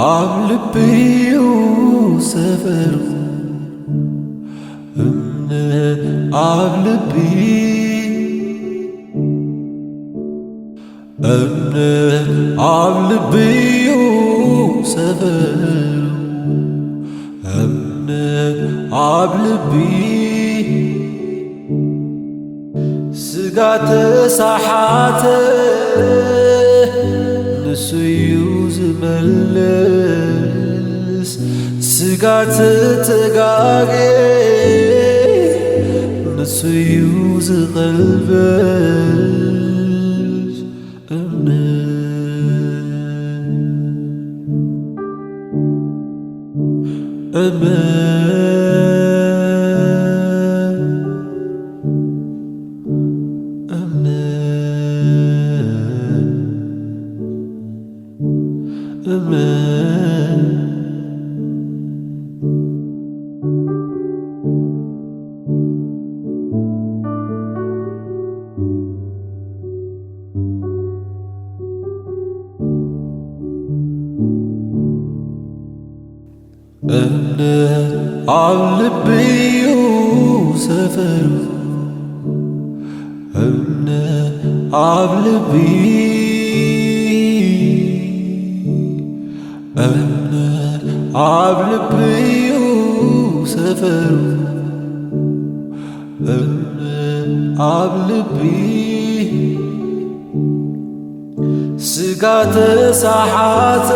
ኣብ ልቢዩ ሰፈሩ እምነት ኣብ ልቢ እምነት ኣብ ልቢዩ ሰፈሩ እምነት ኣብ ልቢ ስጋ ተሳሓተ ንሱ እዩ ዝመልስ፣ ስጋ ተተጋጌ ንሱ እዩ ዝቐልበስ። እምነት፣ እምነት፣ እምነት፣ እምነት። እምነት ኣብ ልቢዩ ሰፈሩ፣ እምነት ኣብ ልቢ፣ እምነት ኣብ ልቢዩ ሰፈሩ፣ እምነት ኣብ ልቢ። ስጋ ተሳሓተ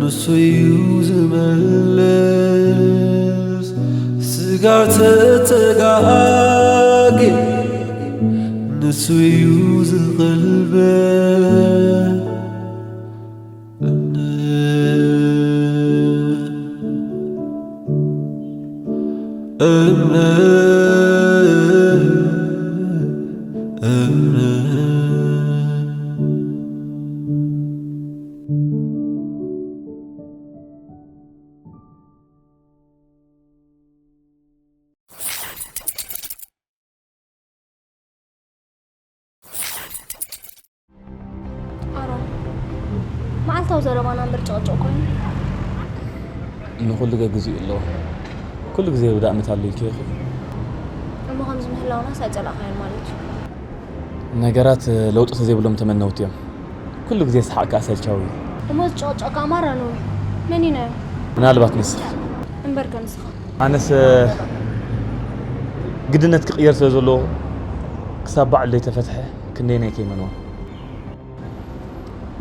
ንሱ እዩ ዝመልስ፣ ስጋ ተተጋጌ ንሱ እዩ ዝቐልበስ። እምነት፣ እምነት፣ እምነት። ኣሮን፣ መዓልታዊ ዘረባና እምበር ጭቕጭቕ ኮይኑ። ንኹሉ ገግዜኡ ኣለዎ። ኩሉ ግዜ ርዳእ ምታሉ ኢልኪ ኢኺ። እሞ ከምዚ ምህላውናስ ኣይጸላእካዮን ማለት እዩ? ነገራት ለውጢ ተዘይብሎም ተመነውቲ እዮም። ኩሉ ግዜ ሰሓቕ ከኣ ሰልቻዊ እዩ። እሞ ዝጭቕጭቕካ ማራ ንውሕ መን እዩ ነዮ? ምናልባት ንስኺ። እምበርከ ንስኻ? ኣነስ ግድነት ክቕየር ስለ ዘለዎ ክሳብ ባዕሉ ዘይተፈትሐ ክንደየናይ ከይመንዋ።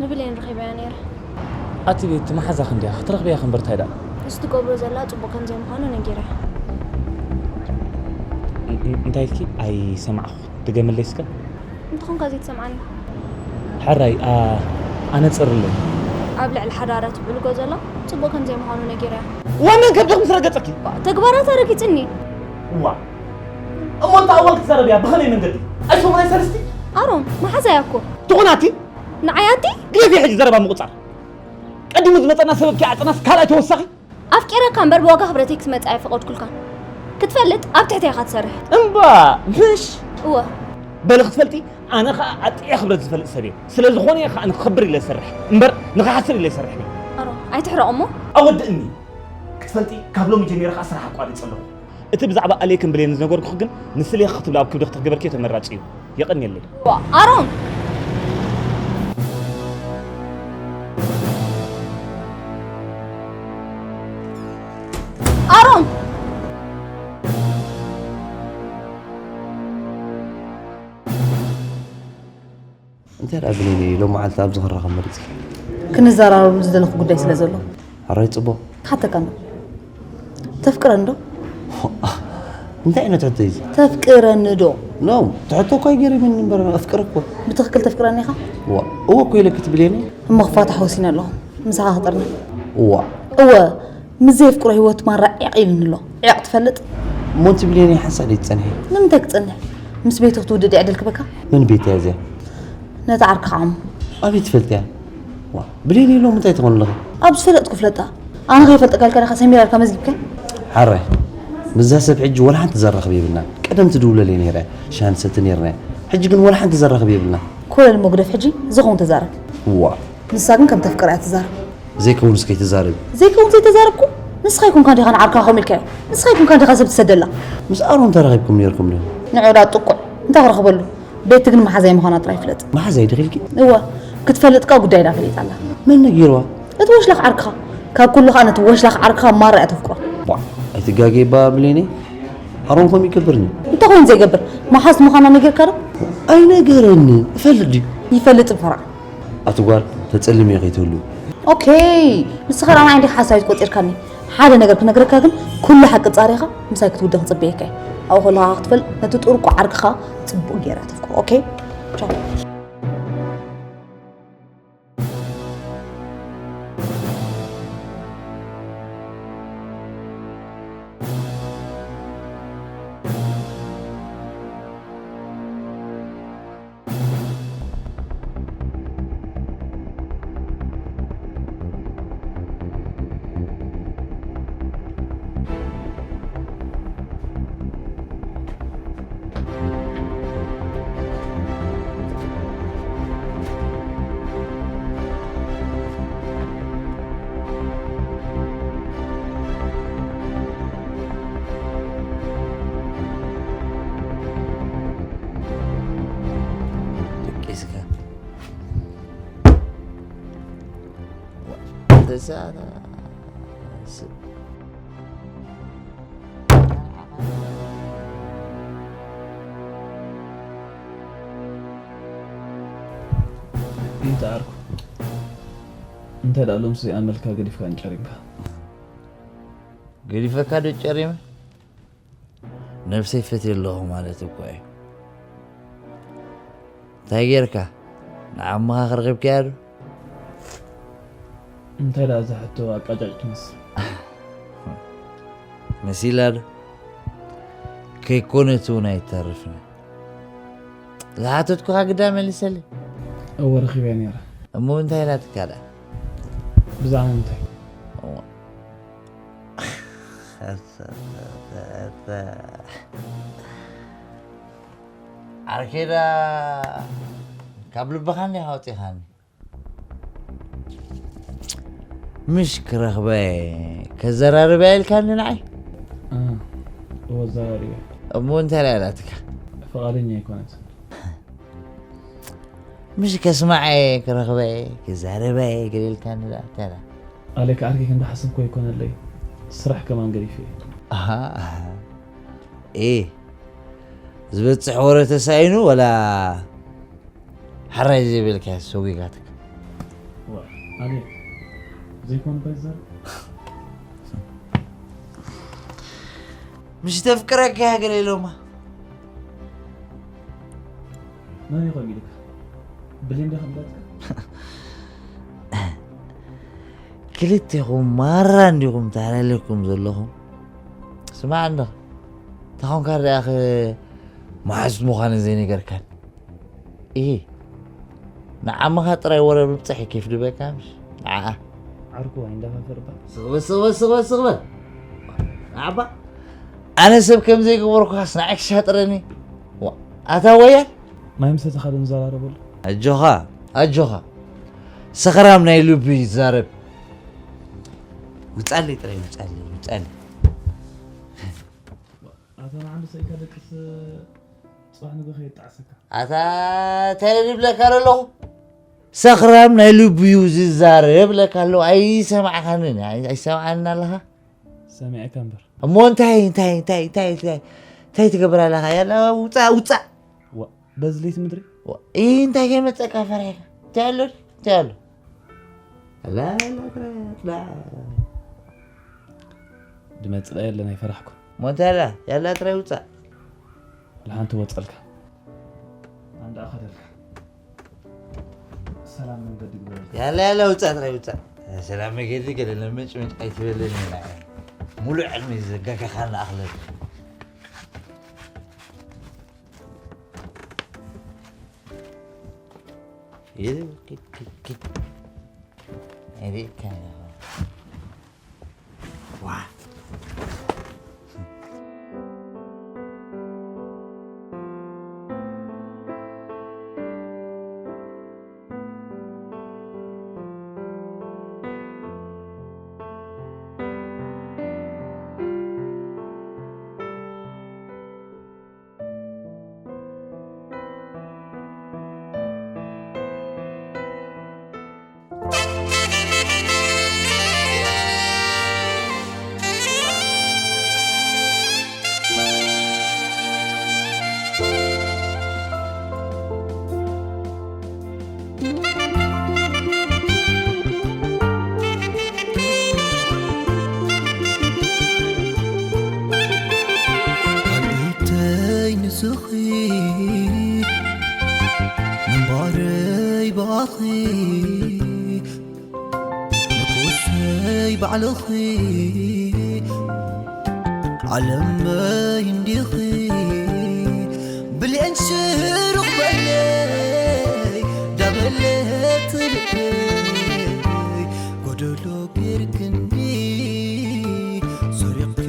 ንብሌን ረኺበያ ነይረ። ኣቲ ቤት መሓዛኺ እንድያ ክትረኽብያ ክንበር እንታይ ደኣ? ንሱ ትገብሮ ዘላ ጽቡቕ ከም ዘይምዃኑ ነጊረያ። ን-፣ ን-፣ እንታይ ኢልኪ? ኣይሰማዕኹ። ድገምለይ እስከ። እንተኾንካ ዘይትሰምዓኒ። ሕራይ፣ ኣ-፣ ኣነጽርለይ። ኣብ ልዕሊ ሓዳራ ትብዕልጎ ዘላ ጽቡቕ ከም ዘይምዃኑ ነጊረያ። ዋና ከብዲ ምስ ረገጸኪ። ተግባራታ ረጊጽኒ። ዋ። እሞ እንታ እዋን ክትዛረብያ ብኸመይ መንገዲ? ኣይሰሙናይ ሰለስቲ? ኣሮን፣ መሓዛያ እኮ። ትኾናቲ? ንዓይ ኣቲ? ግደፊ ሕጂ ዘረባ ምቁጻር። ቀዲሙ ዝመጸና ሰበብ ከይዓጸናስ ካልኣይ ተወሳኺ? ኣፍቂረካ እምበር ብዋጋ ክብረተይ ክትመጽእ ኣይፈቐድኩልካን። ክትፈልጥ ኣብ ትሕተይ ኢኻ ትሰርሕ። እምባ፣ ምሽ? እወ። በሊ ክትፈልጢ፣ ኣነ ኸኣ ኣጥዕየ ክብረት ዝፈልጥ ሰብ እየ። ስለ ዝኾነ እየ ኸኣ ንክኸብር ኢለ ዝሰርሕ እምበር ንኽሓስር ኢለ ኣይሰርሕን እየ። ኣሮ፣ ኣይትሕረቕ እሞ። ኣወድእኒ። ክትፈልጢ፣ ካብ ሎሚ ጀሚረ ኸኣ ስራሕ ኣቋሪጸ ኣለኹ። እቲ ብዛዕባ ኣሌክን ብሌንን ዝነገርኩኺ ግን ንስሌኺ ክትብሊ ኣብ ክብዲ ክትገበርክዮ ተመራጺ እዩ። የቐንየለይ። ዋ፣ ኣሮን! ኣሮን! እንታይ ደኣ ብሌነይ ሎሚ መዓልቲ ኣብዚ ክራኸብ መሪጽኪ? ክንዘራረበሉ ዝደለኹ ጉዳይ ስለ ዘሎ። ሕራይ ጽቡቕ። ክሓተካ እንዶ። ተፍቅረኒ ዶ? እንታይ ዓይነት ሕቶ እዩ እዚ? ተፍቅረኒ ዶ? ኖ፣ እቲ ሕቶ እኮ ኣይገሪመኒ እምበር፣ ኣፍቅረ እኮ። ብትኽክል ተፍቅረኒ ኢኻ? ዋ፣ እወ እኮ ኢለኪ ትብሌኒ። እሞ ክፋታሕ ወሲነ ኣለኹ። ምሳኻ ክጥርነፍ። እዋ። እወ፣ ምስ ዘየፍቅሮ ህይወት ማራ ዒቕ ኢሉኒ ኣሎ። ዒቕ ትፈልጥ? እሞ እቲ ብሌኒ ሓንሳእ ደይ ትጸንሒ? ንምንታይ ክጸንሕ? ምስ ቤቱ ክትውድድ ዕድል ክበካ? መን ቤት እያ እዚኣ? ነታ ዓርክኻ ዓሙ። ኣበይ ትፈልጥያ? ዋ፣ ብሌኒ ሎሚ እንታይ ትኾን ኣለኺ? ኣብ ዝፈለጥኩ ፍለጣ። ኣነ ከይፈልጠካ ኢልካ ዲኻ ሰሚራ ኢልካ መዝጊብካ? ሓራይ፣ ምስዛ ሰብ ሕጂ ወላ ሓንቲ ዘራኽብ የብልና። ቀደም ትድውለለይ ነይራ፣ ሻሂ ንሰቲ ነይርና። ሕጂ ግን ወላ ሓንቲ ዘራኽብ የብልና። ኮለል እሞ ግደፍ ሕጂ፣ ዝኸውን ተዛረብ። ዋ፣ ንሳ ግን ከም ተፍቅራ እያ ትዛረብ። ዘይከውንስ ከይትዛረቢ። ዘይከውን ዘይተዛረብኩ? ንስኻ ይኩንካ እንዲኻ ንዓርካ ከምኡ ኢልካዮ። ንስኻ ይኩንካ እንዲኻ ሰብ ትሰደላ። ምስ ኣሮን ተራኺብኩም ነይርኩም ዶ? ንዑ ዳ ጥቁዕ እንታይ ክረኽበሉ? ቤቲ ግን መሓዛይ ምዃና ጥራይ ፍለጥ። መሓዛይ ዲኺ ኢልኪ? እወ፣ ክትፈልጥ ከኣ ጉዳይና ፈሊጣ ኣላ። መን ነጊርዋ? እቲ ወሽላኽ ዓርክኻ። ካብ ኩሉ ከኣ ነቲ ወሽላኽ ዓርክኻ ማራ እያ ተፍቅሮ። ዋእ ኣይትጋገዪ እባ ብሌነይ። ኣሮን ከምኡ ይገብርኒ። እንታይ ኮይኑ ዘይገብር? መሓዝ ምዃና ነጊርካ ዶ? ኣይነገረንን። እፈልጥ ድዩ? ይፈልጥ እምበራ። ኣቲ ጓል ተጸልምዮ ከይትህሉ። ኦኬ ንስኻ ደኣ ንዓይ እንዲኻ ሓሳዊት ቆጺርካኒ። ሓደ ነገር ክነግረካ ግን ኩሉ ሓቂ ጻሪኻ ምሳይ ክትውደ ክጽበየካ እየ። ኣብኡ ከለኻ ክትፈልጥ ነቲ ጥርቁ ዓርክኻ ጽቡቕ ጌራ ተፍቅሮ። ኦኬ ቻው። ደቂስካ ተዛራስ እንተ ዓርኩ እንተ ደኣ ሎምስ ኣመልካ ገዲፍካን ጨሪምካ። ገዲፈካ ዶ ጨሪመ? ነብሰይ ፈትየ ኣለኹ ማለት እኮ እዩ። እንታይ ጌርካ? ንዓምኻ ክረኺብካያ ዶ? እንታይ ደኣ እዛ ሕቶ ኣቃጫጭ ትመስል? መሲላ ዶ? ከይኮነት እውን ኣይተርፍን። ዝሓተትኩኻ ግዳ መሊሰለይ። እወ ረኺበያ ነይረ። እሞ እንታይ ኢላትካ ደኣ? ብዛዕባ ምንታይ? እሞ ዓርከይ ደኣ ካብ ልብኻ እንዲኻ ኣውፂኻኒ። ምሽ ክረኽበ ከዘራርበያ ኢልካኒ ንዓይ? እወ ኣዘራሪበ። እሞ እንታይ ደኣ ኢላትካ? ፍቓደኛ ኣይኮነትን። ምሽ ከስማዐ ክረኽበ ክዛረበ ገለ ኢልካኒ ደኣ እንታይ ደኣ? ኣሌክ ዓርከይ ከም ዝሓሰብኩ ኣይኮነለይ። ስራሕ ከማን ገዲፈ እየ። ኣሃ ኣሃ ኤ ዝበጽሕ ወረ ተሳኢኑ ወላ ሕራይ ዘይበልካዮ ሰጒጋትካ። ዋእ ኣሌክ ዘይኮንካ ይዛረብ። ምሽ ተፍቅረካ እያ ገለ ኢሎማ። መን እዩ ከምኡ ኢሉካ? ብሌን ዶ ከምዛትካ? ክልቴኹም ማራ እንዲኹም ተሃላሊኹም ዘለኹም። ስማዕ እንዶ ተኾንካ ደኣ ኸ መሓዙት ምዃነን ዘይነገርካን። እሂ ንዓምኻ ጥራይ ወረ ምብጻሕ እዩ ኬፍ ድበካ ምሽ ንዓኣ ዓርኩ ኣይንዳፋፈር እባ ስቕ በል ስቕ በል ስቕ በል ስቕ በል ንዓባ ኣነ ሰብ ከም ዘይገበርኩኻስ ንዓይ ክሻጥረኒ ዋ ኣታ ወያል ማይ ምሰተኻ ዶ ንዘራረበሉ ኣጆኻ ኣጆኻ ሰኽራም ናይ ልቡ ይዛረብ ውጻለይ ጥራይ ውጻለይ ውጻለይ ኣታ ንዓንዲ ሰኢካ ደቅስ ጽባሕ ንግሆ ከየጣዕሰካ። ኣታ እንታይ ድብለካ ዘለኹ? ሰኽራም ናይ ልቡ እዩ ዝዛረብ ለካ ኣሎ ኣይሰማዕካንን ኣይ- ኣይሰማዕን ኣለኻ? ሰሚዐካ እምበር። እሞ እንታይ እንታይ እንታይ እንታይ እንታይ እንታይ ትገብር ኣለኻ? ያላ ውጻእ ውጻእ። ዋ በዝሊት ምድሪ። ዋ፣ ኢ እንታይ ከይመጸካ ፈሪሕካ? እንታይ ኣሎ? እንታይ ኣሎ? ኣላ ኣላ ጥራ ጥራ። ድመጽእ የለን ኣይፈራሕኩ። ሞንታላ ያላ ጥራይ ውጻእ። ለሓንቲ ወጸልካ። ኣንዳ ኣኸደልካ። ሰላም መንገዲ ግበረልካ። ያላ ያላ ውጻእ ጥራይ ውጻእ። ሰላም መገዲ ገለ ለመጭ መጭ ኣይትበለኒ ንዓይ። ሙሉእ ዕድመ ዘጋጋኻና ኣኽለል። ይኸይድ። ይኸይድ። ይኸይድ። ይኸይድ። ይኸይድ። ኣኺ ንጉሰይ ባዕልኺ ዓለመይ እንዲኺ ብሌን ሽሩኽ በይነይ ዳበለት ልበይ ጎደሎ ጌርክኒ ሰሪቕኪ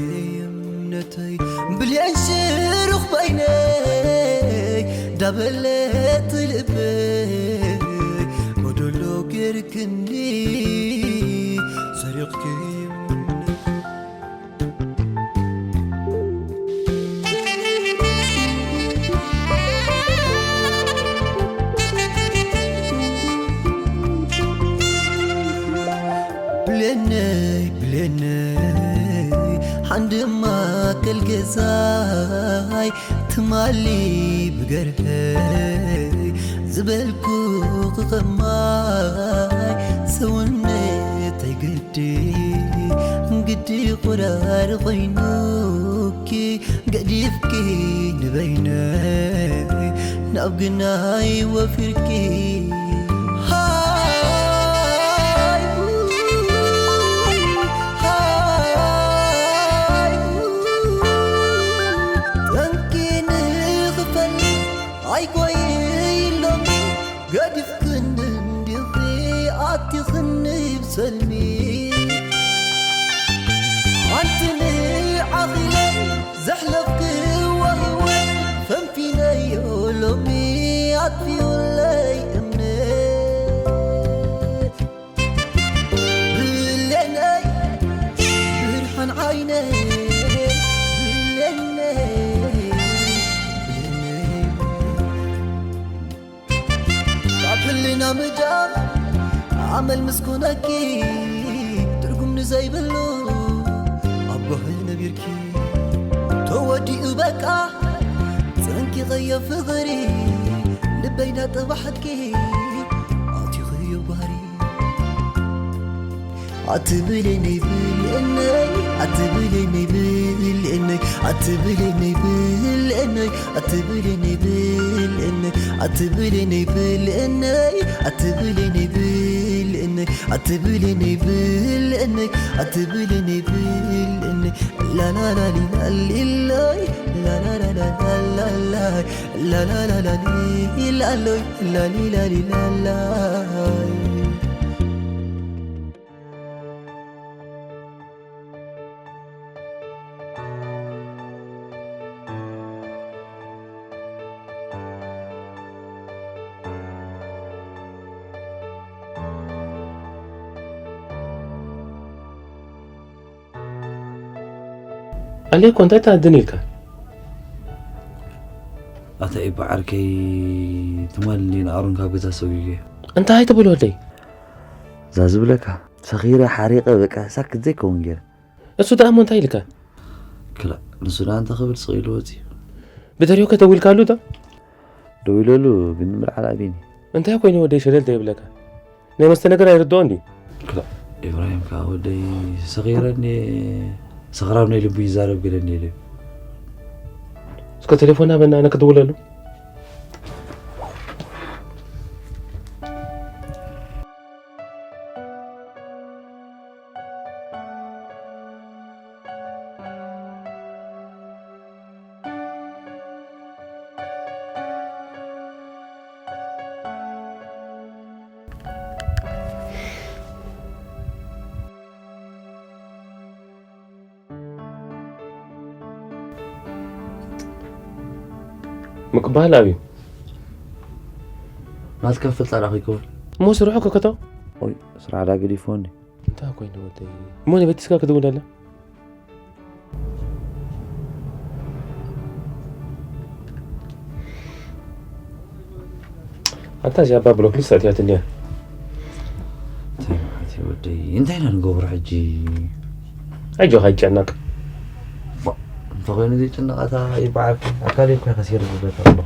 እምነተይ ብሌን ሽሩኽ በይነይ ዳበለት ልበይ ጎደሎ ጌርክኒ ሰሪቕኪ እምነተይ ብሌነይ ብሌነይ ሓንድማ ከልገዛይ ትማሊ ብገርሀይ ዝበልኩ ክኸማይ ሰውነተይ ግዲ ግዲ ቁራር ኮይኑኪ ገዲፍኪ ንበይነይ ናብ ግናይ ወፊርኪ ሃይ ሃይ ጠንቂ ንኽፈል ኣይጎይሎም ገዲፍክኒ እንዲኺ ኣቲኽኒ ብሰልሚ ኣንቲ ንዓኺለ ዘሕለፍክዎ ህይወት ፈንፊነዮ ሎሚ ኣጥፊኡለይ እምነት ብሌነይ ብርሃን ዓይነይ ብሌነይ ካብ ሕልና ምዳም ኣመል ምስ ኮነኪ ትርጉም ንዘይብሉ ኣብ ጓሂ ነቢርኪ ተወዲኡ በቃ ጸንኪ ቐየ ፍቕሪ ልበይ ናጠባሕኪ ኣቲኽዮ ባህሪ ኣትብለነይ ብልእነይ ኣትብለነይ ብልእነይ ኣትብለነይ ብልእነይ ኣትብለነይ ብልእነይ ኣትብለነይ ብልእነይ ኣትብለነይ ብልእነይ ኣትብለነይ ብልእነይ ኣትብለነይ ብልእነይ ላላላሊላሊላይ ላላላላላላይ ላላላላሊላሎይ ላሊላሊላላይ ኣሌኮ እንታይ ትሃድን ኢልካ? ኣታ ኢባ ዓርከይ ትማሊ ንኣሮን ካብ ገዛ ሰጒገ እንታይ ትብል ወደይ? እዛ ዝብለካ ሰኺረ ሓሪቐ በቃ ሳክት ዘይከውን ገይረ። እሱ ደኣ እሞ እንታይ ኢልካ? ክላእ ንሱ ደኣ እንታይ ክብል ስቕ ኢሉ ወፂኡ። ብተሪዮ ከደዊልካሉ ዶ? ደዊለሉ ግን ምልዓል ኣቢኒ። እንታይ ኮይኑ ወደይ ሸለል ዘይብለካ? ናይ መስተ ነገር ኣይርድኦን ድዩ? ክላእ ኢብራሂም ከዓ ወደይ ሰኺረ እንድየ ሰኽራም ናይ ልቡ ይዛረብ ገለ እንድየ ኢሉ እዩ። እስከ ቴሌፎን ሃበና ኣነ ክድውለሉ። ምቅባል ኣብዩ ናትካ ፍልጣ ዳኺ ክብል እሞ ስርሑ ከከቶ ኦይ ስራሕ ዳ ገዲፎኒ እንታይ ኮይኑ ወደይ እሞ ንቤትስካ ክድውል ኣላ ኣታ እዚኣ ኣባ ብሎክ ሊስት ኣትያትኒ እያ እንታይ ማለት እዩ ወደይ እንታይ ኢና ንገብሮ ሕጂ ኣጆኻ ኣይጨነቕ እንተኾይኑ ዘይጭነቕ ኣታ ይበዓል ኣካል እኮ ከሲሩ ዝበታ ኣሎ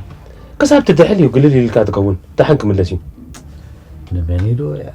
ክሳብ ትድሕል እዩ ግልል ኢልካ ትከውን ደሓን ክምለስ እዩ ንመን ኢሉ እያ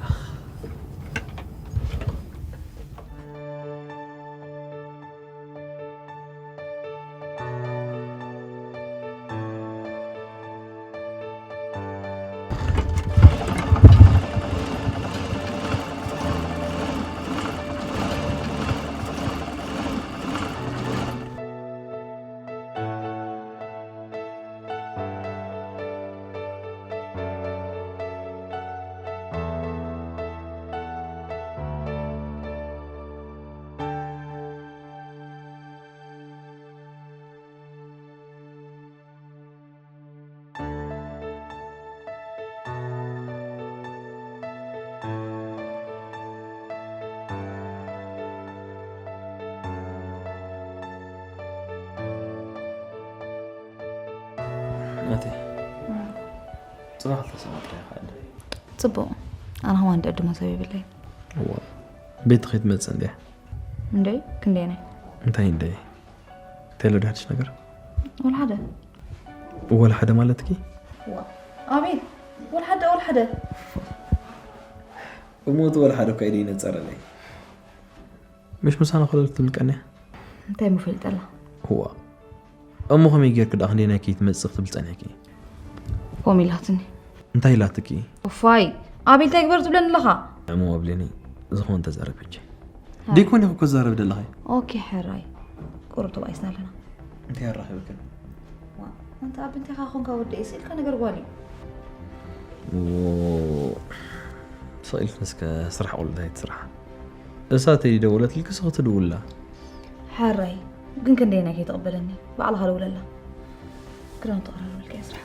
ጽባሕ ክልተ ሰባት ጥራይ ይኸኣል። ጽቡቕ። ኣነ ኸማን ደድሞ ሰብ የብለይ። እዋ፣ ቤት ኸይትመጽእ እንድያ። እንደይ፣ ክንደይ ናይ? እንታይ እንደይ? እንታይ ኣሎ ድሓድሽ ነገር? ወላ ሓደ። ወላ ሓደ ማለትኪ? ዋ፣ ኣቤል፣ ወላ ሓደ፣ ወላ ሓደ። እሞ እቲ ወላ ሓደ እኳ ኢደ ይነጸረለይ። ምሽ ምሳና ኮለል ክትብል ቀንያ? እንታይ እሞ ፈልጠላ? እዋ። እሞ ከመይ ጌርክ ደኣ ክንደይ ናይ ከይትመጽእ ክትብል ጸኒሕኪ? ፎም ኢላትኒ። እንታይ ኢላትኪ? እፋይ፣ ኣቤል እንታይ ግበር ትብለኒ ኣለኻ? እሞ ኣብለኒ፣ ዝኾነ ተዛረብ ሕጂ። ሃይ። ዲኮን ኢኹ ክዛረብ ደለኻ? ኦኬ፣ ሕራይ። ቁሩብ ተባኢስና ኣለና። እንታይ ኣራኺብክን? ዋ፣ ኣንተ ኣብ እንቴኻ ኾንካ ወደይ ስኢልካ ነገር ጓል እዩ። ዎ፣ ስቕ ኢልክን እስከ ስራሕ ቁልዳይ ትስራሕ። እሳ ተይደወለትልኪ ስኽ ትድውላ። ሕራይ፣ ግን ክንደየናይ ከይትቕበለኒ፣ ባዕልኻ ደውለላ። ክዳውንቲ ተቕረበልካ እያ ስራሕ።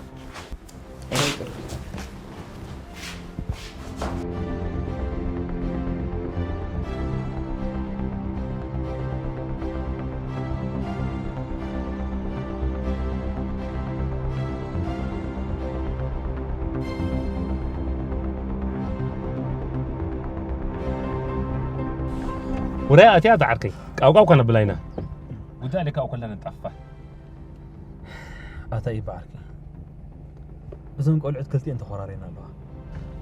ውራይ ኣትያ፣ ኣታ ዓርከይ፣ ቃውቃው ከነብላ ኢና። ጉዳይ ኣለካ፣ ኣብኡ ከለና ንጣፋ። ኣታ ይበዓልኪ። እዞን ቆልዑት ክልቲኤን ተኾራሪና ኣለዋ።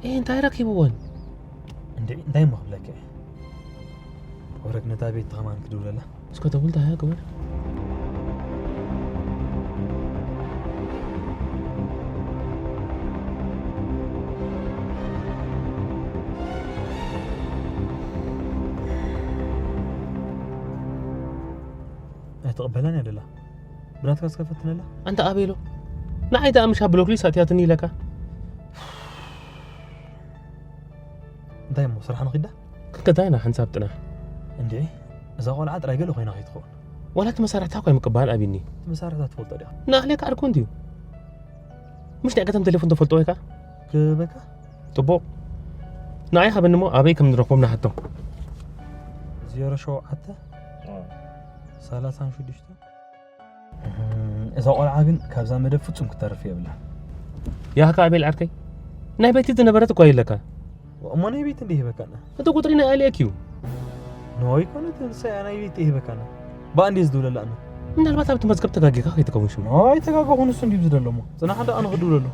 ኤ፣ እንታይ ረኪብወን? እንድዒ፣ እንታይ እሞ ክብለኪ? ወረግ ነታ ቤት ከማን ክድውለላ። እስከ ደውል፣ እንታይ ግበር? ኣይትቕበላን እያ ደላ። ብናትካ እስከ ፈትነላ። ኣንታ ኣቤሎ፣ ንዓይ ደኣ ምሽ ኣብ ብሎክ ሊስት ኣትያትኒ ኢለካ። እንታይ እሞ፣ ስራሕ ንኺዳ? ክንከታይና ሓንሳብ ጥና። እንድዒ፣ እዛ ቆልዓ ጥራይ ገለ ኮይና ከይትኸውን። ዋላ እቲ መሳርሕታ እኳ ምቅባል ኣብይኒ። እቲ መሳርሕታ ትፈልጦ ዲኻ? ንኣኽሌካ ዓርኩ እንድዩ። ምሽ ናይ ቀደም ቴሌፎን ተፈልጦ ወይ ከኣ? ክበካ? ጽቡቕ። ንኣይ ሃበኒ እሞ ኣበይ ከም ንረኽቦም ንሓቶ። ዜሮ ሸውዓተ፣ ሰላሳን ሽዱሽተን። እዛ ቆልዓ ግን ካብዛ መደብ ፍጹም ክትተርፍ የብላን። ያካ ኣቤል ዓርከይ፣ ናይ ቤት ዝነበረት እኳ የለካ። እሞ ናይ ቤት እንዲህ ይበካና። እቲ ቁጽሪ ናይ ኣልየክ እዩ። ኖ ይኮነት፣ ንሳ እያ ናይ ቤት ይበካና። ብኣንዴ ዝድውለላ ኣነ። ምናልባት ኣብቲ መዝገብ ተጋጊኻ ከይትከውን ሽሙ። ኖ ኣይተጋገኹን፣ እሱ እንዲህ ዝደሎ እሞ። ጽናሕ ደኣ ንኽድውለሉ።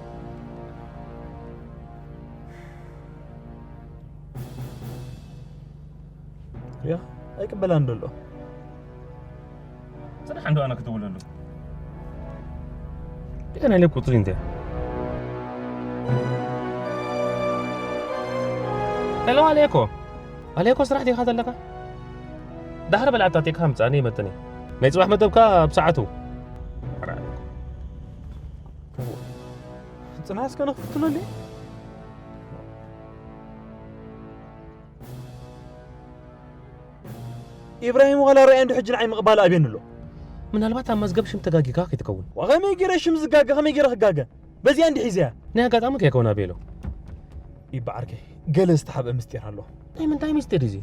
ሪኣ ኣይቅበላን ደሎ። ጽናሕ እንዶ ኣነ ክድውለሉ። ዲኣ ናይ ሌብ ቁጽሪ እንድያ። ሄሎ ኣሌኮ። ኣሌኮ ስራሕ ዲኻ ዘለካ? ዳሕሪ በልዓት ኣቲካ ምጻኒ ይመጥኒ። ናይ ጽባሕ መደብካ ብሰዓቱ። ጽናሕ እስከ ንኽፍትነሉ። ኢብራሂም ዋላ ርኣየ እንዶ ሕጂ ንዓይ ምቕባል ኣብየኒ ኣሎ። ምናልባት ኣብ መዝገብ ሽም ተጋጊካ ከይትከውን። ዋ፣ ከመይ ገይረ ሽም ዝጋገ? ከመይ ገይረ ክጋገ? በዚኣ እንዲ ሒዘያ። ናይ ኣጋጣሚ ከይከውን ኣቤሎ። ይበዓርከይ፣ ገለ ዝተሓብአ ምስጢር ኣሎ። ናይ ምንታይ ምስጢር እዚ?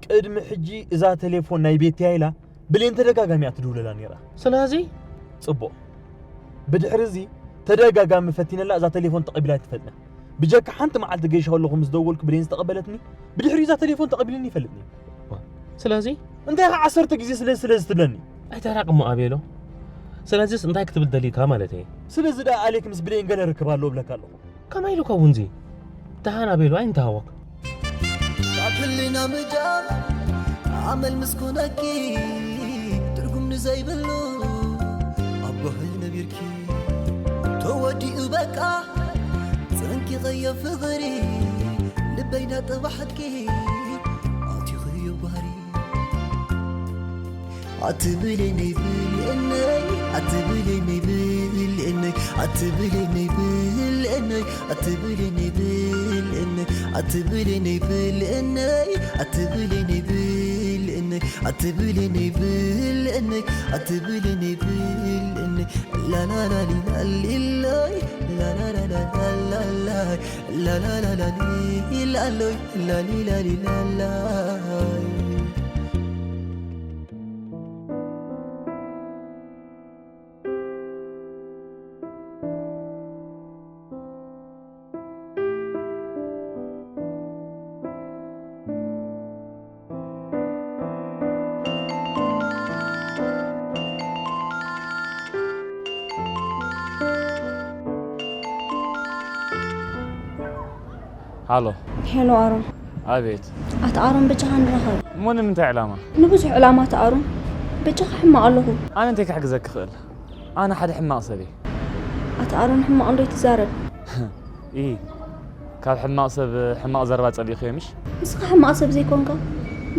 ቅድሚ ሕጂ እዛ ቴሌፎን ናይ ቤትያ ኢላ ብሌን ተደጋጋሚ እያ ትድውለላ ነይራ። ስለዚ? ጽቡቕ። ብድሕሪ እዚ ተደጋጋሚ ፈቲነላ፣ እዛ ቴሌፎን ተቐቢላ ኣይትፈልጥን። ብጀካ ሓንቲ መዓልቲ ገይሻ ከለኹ ምስ ደወልኩ ብሌን ዝተቐበለትኒ፣ ብድሕሪኡ እዛ ቴሌፎን ተቐቢልኒ ይፈልጥኒ። ዋ፣ ስለዚ? እንታይ ኸዓ ዓሰርተ ግዜ ስለ፣ ስለዚ ትብለኒ? ኣይተራቕ እሞ ኣቤሎ። ስለዚስ እንታይ ክትብል ደሊካ ማለት እየ? ስለዚ ደኣ ኣሌክ ምስ ብሌን ገለ ርክብ ኣለዎ እብለካ ኣለኹ። ከመይ ኢሉ ከውንዚ? ደሓን ኣቤሎ ኣይንተሃወክ። ካብ ሕልና ምጃን ኣመል ምስ ኮነኪ ትርጉም ንዘይብሉ ኣብ ባህሊ ነቢርኪ ተወዲኡ በቃ ጸንኪ ቀየ ፍቕሪ ልበይ ናጠባሕኪ ኣቲኽዮ ባህሪ ኣትብለይ ነይ ብልእነይ ኣትብለይ ነይ ብልእነይ ኣትብለይ ነይ ብልእነይ ኣትብለይ ነይ ብልእነይ ኣትብለይ ነይ ብልእነይ ኣትብለይ ነይ ብልእነይ ኣትብለይ ነይ ብልእነይ ኣትብለይ ነይ ብልእነይ ላላላሊላሊላይ ላላላላላላይ ላላላላሊላሎይ ላሊላሊላላይ ሃሎ። ሄሎ ኣሮን። ኣቤት። ኣታ ኣሮን በጃኻ ንራኸብ። እሞ ንምንታይ ዕላማ? ንብዙሕ ዕላማ ኣታ ኣሮን። በጃኻ ሕማቕ ኣለኹ። ኣነ እንታይ ክሕግዘኪ ክእል? ኣነ ሓደ ሕማቕ ሰብ እየ። ኣታ ኣሮን ሕማቕ እንዶ ይትዛረብ። ኢ ካብ ሕማቕ ሰብ ሕማቕ ዘረባ ጸሊእኽዮ ምሽ? ንስኻ ሕማቕ ሰብ ዘይኮንካ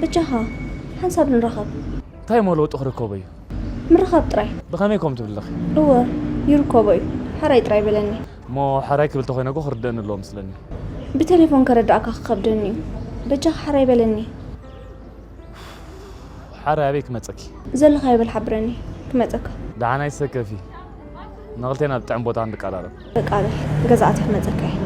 በጃኻ ሓንሳብ ንራኸብ። እንታይ እሞ ለውጢ ክርከቦ እዩ? ምርኻብ ጥራይ። ብኸመይ ከምኡ ትብሊ ኣለኺ? እወ፣ ይርከቦ እዩ። ሕራይ ጥራይ በለኒ። እሞ ሕራይ ክብል ተኾይነ እኮ ክርደእኒ ኣለዎ መስለኒ። ብቴሌፎን ከረድኣካ ክኸብደኒ እዩ። በጃኻ ሕራይ በለኒ። ሕራይ ኣበይ ክመጸኪ? ዘለኻዮ በል ሓብረኒ፣ ክመጸካ። ደሓን ኣይትሰከፊ። ንኽልቴና ኣብ ጥዕም ቦታ ንቃራረብ። በቃ በል፣ ገዛእቲ ክመጸካ እየ።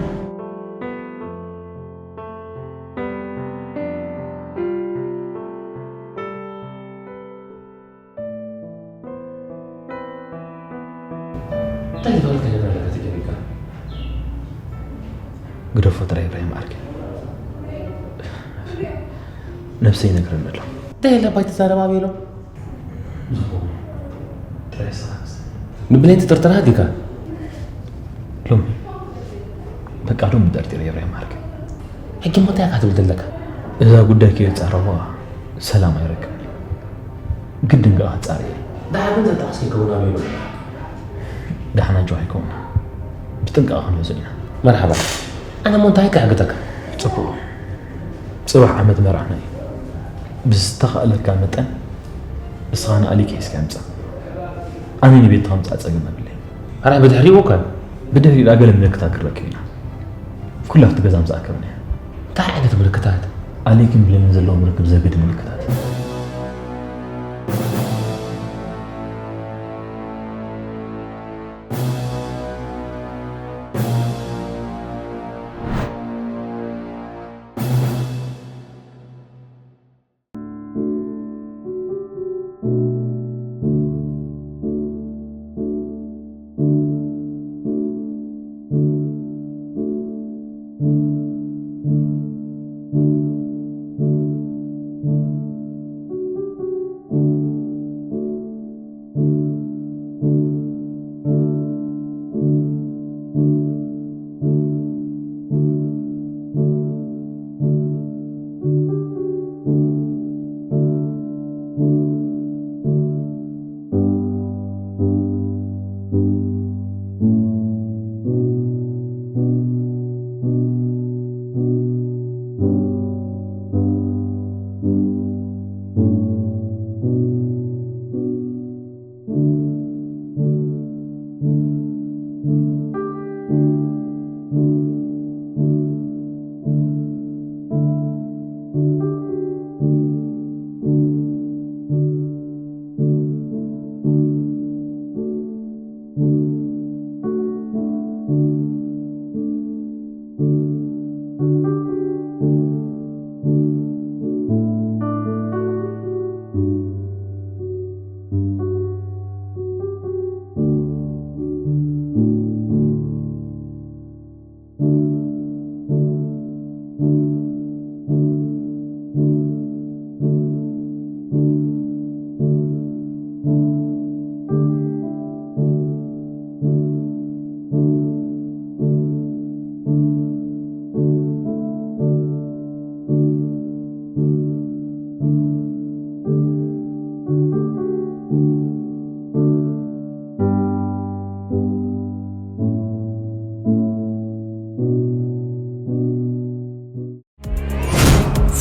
እንታይ ዝበልካ ነገር ኣለካ ተጨኒካ? ግደፎ ጥራይ ኢብራሂም ዓርከይ። ነብሰይ ይነግረኒ ኣሎ። እንታይ የለ ባይ ትዛረብ ኣበይ ኢሎም? ንብለይ ትጥርጥራ ዲካ? ሎሚ በቃ ሎሚ ጠርጢረ ኢብራሂም ዓርከይ። ሕጂ እሞ እንታይ ኢኻ ትብል ዘለካ? እዛ ጉዳይ ከየጻረዋ ሰላም ኣይረክብን። ግድን ከኣ ክጻረ እየ። ደሓር ግን ዘጣቕስ ከይከውን ኣበይ ኢሉ? ደሓን ኣጆኻ ኣይከውን። ብጥንቃቐ ክንሕዞ ኢና። መርሓባ። ኣነ እሞ እንታይ ክሕግዘካ? ጽቡቕ። ጽባሕ ዓመት መርዓና እዩ። ብዝተኻእለካ መጠን ንስኻ ንኣሊክ ሒዝካ ምጻእ። ኣነ ንቤትካ ምጻእ ጸገም የብለይን። ኣረ ብድሕሪኡ እኮ። ብድሕሪኡ ገለ ምልክታት ክንረክብ ኢና። ኩላ ኣብቲ ገዛ ምጻእ ከብኒ እያ። እንታይ ዓይነት ምልክታት? ኣሊክን ብሌንን ዘለዎም ርክብ ዘግድ ምልክታት።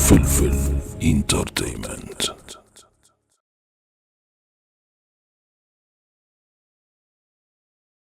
ፍልፍል ኢንተርቴይመንት።